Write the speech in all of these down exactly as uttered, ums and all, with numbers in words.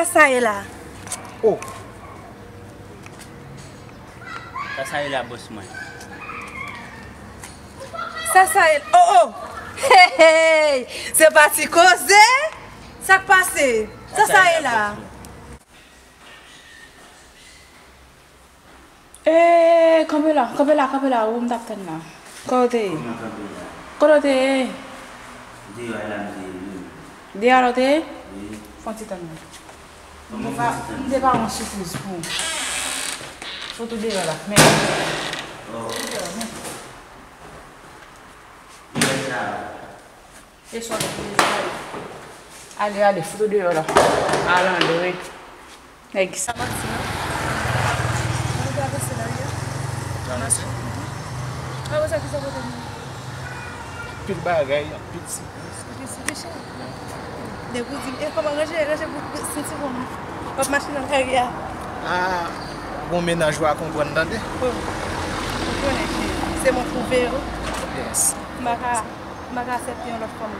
Sa sa ye la? Oh. Sa sa ye la, bòs mwen? Sa sa ye? Oh, oh! Hey, hey! Se pa ti koze? Sa k pase? Sa sa ye la? Ee, kanpe la, kanpe la, kanpe la, ou m t ap tann la. Kote w te ye? Kòman kanpe la? Kote w te ye? Deyò a la m te ye, wi. Deyò a la w te ye? Wi. Fè yon ti tann mwen. M te pa, m te pa yon sipriz pou ou. Foto deyò la, men. Oh. Foto deyò, men. Ki lè sa? E swa pou mwen ale, ale, foto deyò la. Al antre. Nèg sa. Sa manti, non? Mwen travèse lari a. Travèse? Apre sa, kisa w pote pou mwen? Anpil bagay, anpil sipriz. Anpil sipriz, cheri. Depi w di m, e kòman ranje, ranje bout sentiman m. W ap mache nan lari a. Ah, bon mennaj ou a konprann, tande? Oh. Ou konnen, cheri. Se mwen pwouve yo. Yes. M pa ka M pa ka aksepte yon lòt fanm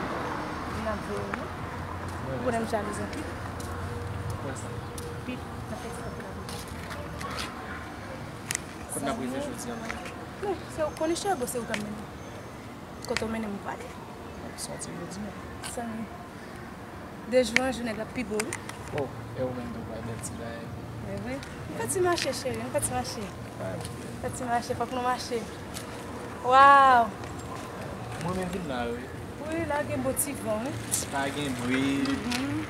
vin ap voye non. Ou konnen m jalouz anpil. Mwen sa. Pi, n ap fè ti kòb la pou mwen. Kote n ap rive jodi a la? Non, se ou konnen chè gwo, se ou k ap mennen. Kote w mennen m, m prale. Se yon ti jodi a. Sa. De jou an jou, nèg la ap pi gwo, wi. Oh, e ou menm tou, bay bèl ti bagay. E vre. Nou fè ti mache, cheri, nou fè ti mache. Fè ti mache, fòk nou mache. Waw! Mwen menm vin la, wi. Wi, la gen bon ti van, wi. Pa gen bri. Mhm.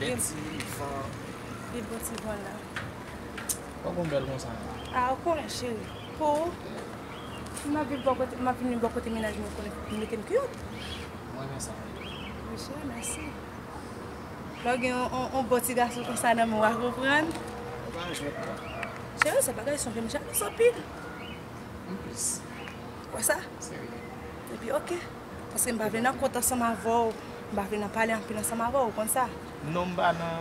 Bèl ti van. Gen bon ti van la. Fòk ou bèl konsa. Ah, ou konnen, cheri. Pou ou, m ap viv bò kote, m ap vin bò kote mennaj mwen, ou konnen, pou mete m cute. Mwen renmen sa. Wi, cheri, mèsi. Lè w gen yon, yon, yon bon ti gason konsa nan men w, w a konprann. Ou pa jwèt, non. Cheri, se bagay, sonje m jalouz anpil. Anplis. Wè sa? Serye. Epi, oke. Paske m pa vle nan kont ansanm avè w. M pa vle nan pale anpil ansanm avè w, ou konn sa. Non, m pa nan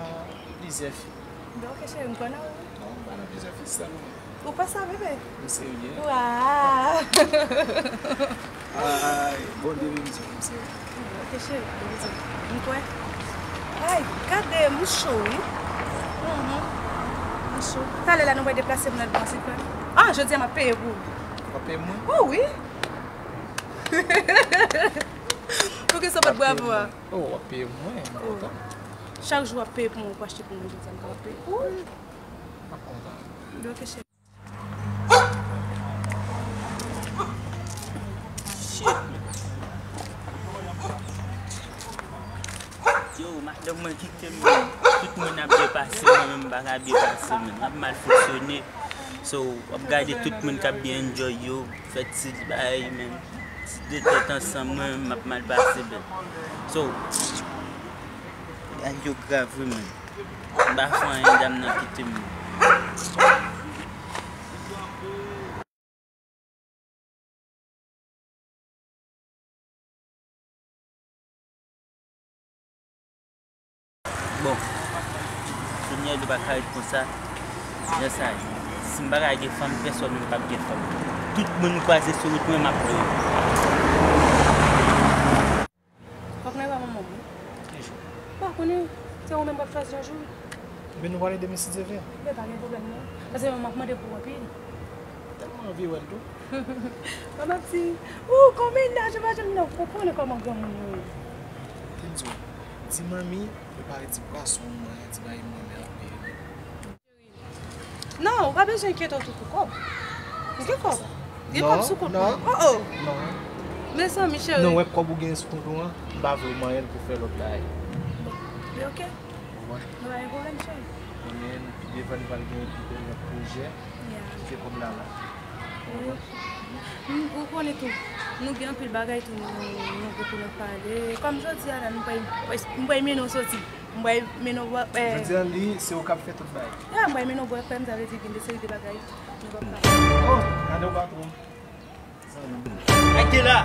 plizyè fi. Oke, cheri, m kwè nan ou. Non, m pa nan plizyè fi, sèlman. Ou kwè sa, bebe? M serye. Waw! Ay, Bondye benediksyon, m serye. Oke, cheri, Bondye. M kwè. Ay, gade, m cho, wi. Mhm. M cho. Talè la, nou pral deplase pou n al bwè yon ti kòk. Ah, jodi a, m ap peye pou ou. W ap peye mwen? Oh, wi. Poukisa w pa t bravo a? Oh, w ap peye mwen, m kontan. Chak jou w ap peye pou mwen, ou pa achte pou mwen, jodi a m kapab peye pou ou. M ap kontan. Oke, cheri. Shit, man. Yo, madanm mwen kite m, tout moun ap byen pase, mwen menm m pa ka byen pase, man. M ap mal fonksyone. So, w ap gade tout moun k ap byen enjoy yo, fè ti bagay, man. Ti detèt ansanm, mwen menm m ap mal pase, man. So, bagay yo grav wi, man. M pa fè anyen, dam nan kite m. Bon, Sonia, li pa ka ret konsa. Jan sa ye. Si m pa ka gen fanm, pèsòn menm p ap gen fanm. Tout moun m kwaze sou wout mwen, m ap pran yo. Fòk nan e pa manman w, wi. Ki jou? M pa konnen. Se ou menm k ap chwazi yon jou. Men nou pral ede m si Dye vle. Men pa gen pwoblèm, non. Paske manman ap mande pou ou anpil. Tèlman anvi wè l tou. Manman ti, ou konbyen laj ou pa janm nan, ou konnen kòman granmoun yo ye. Ki m di w? Di manmi, prepare ti pwason, ti bagay mwen, men ap peye. Non, ou pa bezwen enkyete w tou pou kòb. M gen kòb. Gen kòb sou kont mwen. Oh, oh. Non. Mezanmi, cheri. Non, wè kòb ou gen sou kont ou an, m pa vle w manyen l pou fè lòt bagay. Bon, men oke. Ou konprann? Nou pa gen pwoblèm, cheri. Konnen devan nou pral gen pi bèl lòt pwojè. Yeah. Kite kòb la la. Wi. M, ou konnen tou, nou gen anpil bagay tou, nou, nou gen pou nou pale. Kòm jodi a la, nou pa, m pa mennen w soti. M pral mennen w bò, eh. Jodi a, li, se ou k ap fè tout bagay. Ya, m pral mennen w bò, frè m, sa vle di gen de seri de bagay nou p ap ka fè. Oh, gade w patwon. Gade la.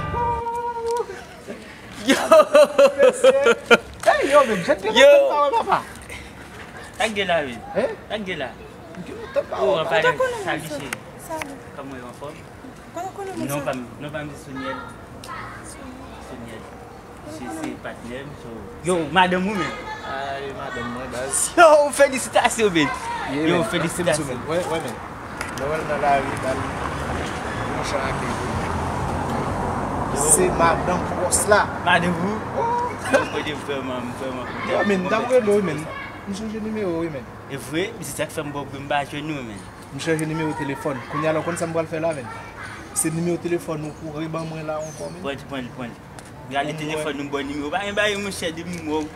Yo. Hey, yo, men, jèn gen lontan m pa wè papa. Gade la, wi. Hein? Gade la. M gen lontan m pa wè papa. Oh, an palan, salut, cheri. Salut. Kòman w ye, anfòm? Kote w konnen moun sa? Non pa m, non pa m se Soniel. Soniel. Se, se patnè m, so. Yo, madanm ou menm? Ay, madanm mwen, baz. Yo, felisitasyon, men. Yo, felisitasyon. Wè, wè, men. Lè w wè l nan lari, ba l yon jan ak li. Se madanm bòs la. Madanm ou? Oh. Yo, kote m vrèman, m vrèman kontan. Yo, men, m t ap rele w, men. M chanje nimewo, wi, men. E vre, men se sa k fè m ba w, m pa jwenn ou, men. M chanje nimewo telefòn. Kounye a la, w konn sa m pral fè la, men? Se nimewo telefòn ou pou reban mwen la ankò, men. Pran li, pran li, pran li. Gade telefòn nou, bon nimewo. Pa gen bagay, monchè, depi m wè w.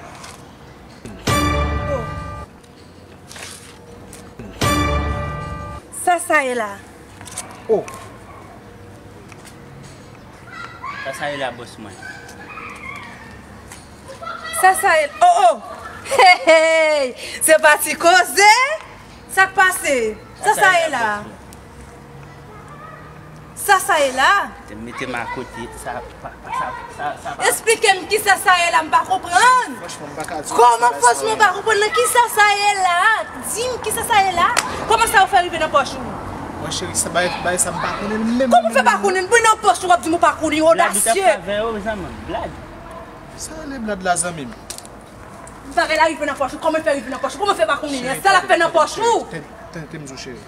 Sa sa ye la? Oh. Sa sa ye la, bòs mwen? Sa sa ye la? Oh, oh. Hey, hey. Se pa ti koze? Sa k pase? Sa sa ye la? Sa sa ye la? Te mete m akote, sa pa, pa, sa, sa, sa pa. Esplike m kisa sa ye la, m pa konprann. Franchman, m pa ka di w. Kòman franchman w pa konprann nan kisa sa ye la? Di m kisa sa ye la? Kòman sa yo fè rive nan pòch ou? Mwen cheri, sa bay, bay sa m pa konnen l menm. Kòman w fè pa konnen l? Mwen nan pòch ou, w ap di m ou pa konnen, odasye. Blag ou t ap fè avè yo, zanmi m, blag. Sa rele blag la, zanmi m? Bagay la rive nan pòch ou, kòman l fè rive nan pòch ou? Kòman w fè pa konnen l? Sa l ap fè nan pòch ou? Tande, tande, tande m di w, cheri.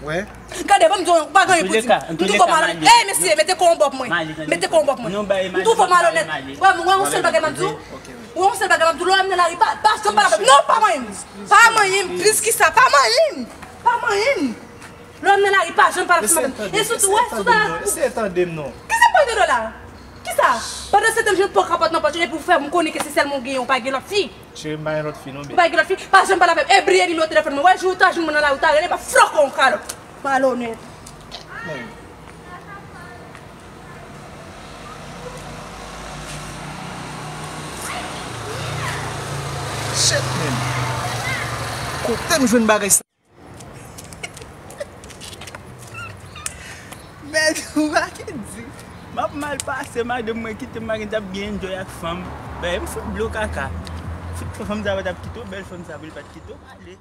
Wè. Gade, ban m di w, ou pa gen anyen pou di m. M twouve w malonèt. Ey, mesye, mete kò w anba mwen. Mete kò w anba mwen. M twouve w malonèt. Wè, mwen, yon sèl bagay m ap di w. Wè, yon sèl bagay m ap di w, lè w wè m nan lari, pa, pa janm pale avè m. Non, pa manyen m. Pa manyen m. Plis ki sa, pa manyen m. Pa manyen m. Lè w wè m nan lari, pa janm pale avè m. E sitou, wè, si w ta... Eseye tande m non. Kisa m pral tande w la? Kisa? Pandan se tan m jwenn pòk rapòt nan pòch ou, epi w fè m konnen ke se sèlman w genyen, ou pa gen lòt fi. Cheri, m pa gen lòt fi non, baby. Ou pa gen lòt fi? Pa janm pale avè m. E bliye nimewo telefòn mwen. Wè, jou w ta jwenn mwen nan lari, ou ta rele m, m ap frape w yon kalòt. Malonèt. Men. Shit, men. Kote m jwenn bagay sa? Men, ou pa gen di. M ap mal pase, madanm mwen kite m, pa gen, t ap byen enjoy ak fanm. Ben, m fout blo kaka. Fout fanm sa pa t ap kite w, bèl fanm sa pou l pa t kite w, ale.